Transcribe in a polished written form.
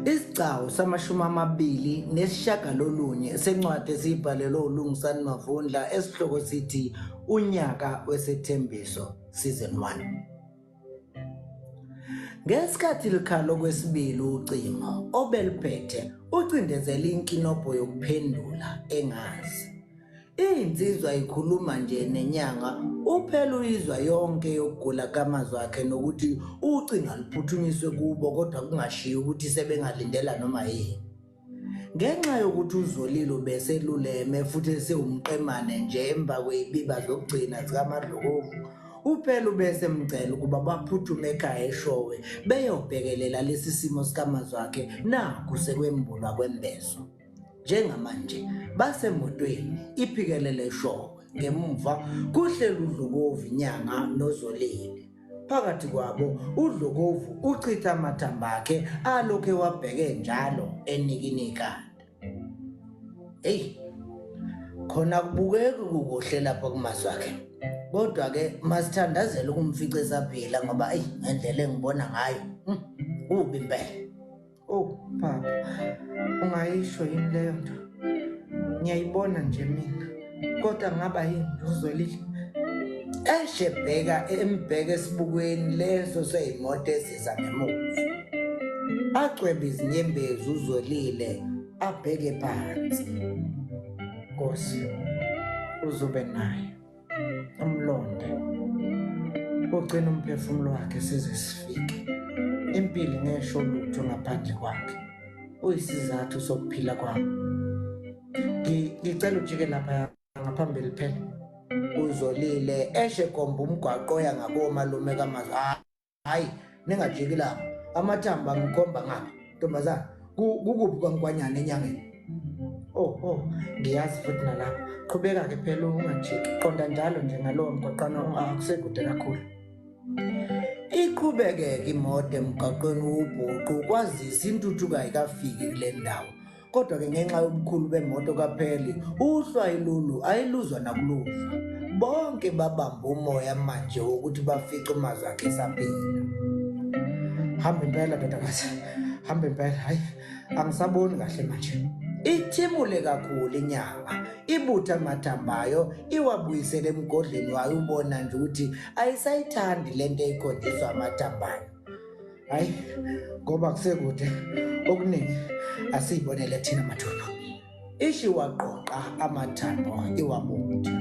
Isigcawu samashumi amabili nesishagalolunye sencwadi esiyibhalelwe uLungisani Mavundla esihloko sithi Unyaka Wesethembiso Season 1. Ngesikhathi likhala okwesibili ucingo obeluphethe ucindezela inkinobho yokuphendula engazi. Insizwa ikhuluma nje nenyanga uphela uyizwa yonke yokugula kamazwi akhe nokuthi ucingo aluphuthunyiswe kubo kodwa kungashiyi ukuthi sebengalindela noma yini. Ngenxa yokuthi uZolile ubeseluleme futhi esewumqemane nje emva kwezibiba zokugcina zikaMadlokovu, uPhela ubesemcela ukuba baphuthume ekhaya eShowe beyobhekelela lesi simo sikamazwakhe nakhu sekwembulwa kwembeso. Njengamanje basemotweni iphikelele eShowe ngemuva kuhleli uDlokovu inyanga noZolile. Phakathi kwabo uDlokovu uchitha amathamba akhe alokhu ewabheke njalo enikina ikhanda. Hey, khona kubukeki kukuhle lapha kumazwi akhe. Kodwa ke masithandazele ukumfica esaphila ngoba eyi ngendlela engibona ngayo kubi impela. Oh baba, ungayisho yini leyo nto? Ngiyayibona nje mina. Kodwa ngaba yini uzolile? Eshe bheka embheka esibukweni leso seyimoto eziza ngemuva. Acwebe izinyembezi uzolile abheke phansi. Nkosi, uzobe naye. Umlonde ugcina umphefumulo wakhe size sifike. Impilo ngesho lutho ngaphandle kwakhe. Uyisizathu sokuphila kwami. Ngicela ujike lapha ngaphambili phela. Uzolile eshe gomba umgwaqo oya ngakomalume kaMazwi. Hayi, ningajiki lapha. Amathambo angikhomba ngapha. Ntombazana, kukuphi kwankwanyana enyangeni? Oh, oh, ngiyazi futhi nalapha. Qhubeka-ke phela ungajiki. Qonda njalo nje ngalowo mgwaqwana akusekude kakhulu. Iqhubeke-ke imoto emgaqweni wobhuqu kwazise intuthuko ayikafiki kule ndawo. Kodwa-ke ngenxa yobukhulu bemoto kaPheli, uhlwa ilulu ayiluzwa nakuluzwa. Bonke babamba umoya manje wokuthi bafice umazwi akhe esaphila. Hamba impela ndodakazi, hamba impela. Hayi, angisaboni kahle manje. Ithimule kakhulu inyanga, ibutha amathambayo, iwabuyisele emgodleni wayo ubona nje ukuthi ayisayithandi lento eyikhonjiswa amathambayo. Hayi, ngoba kusekude okuningi asiyibonele thina mathupha. Ishiwaqoqa amathambo iwabutha.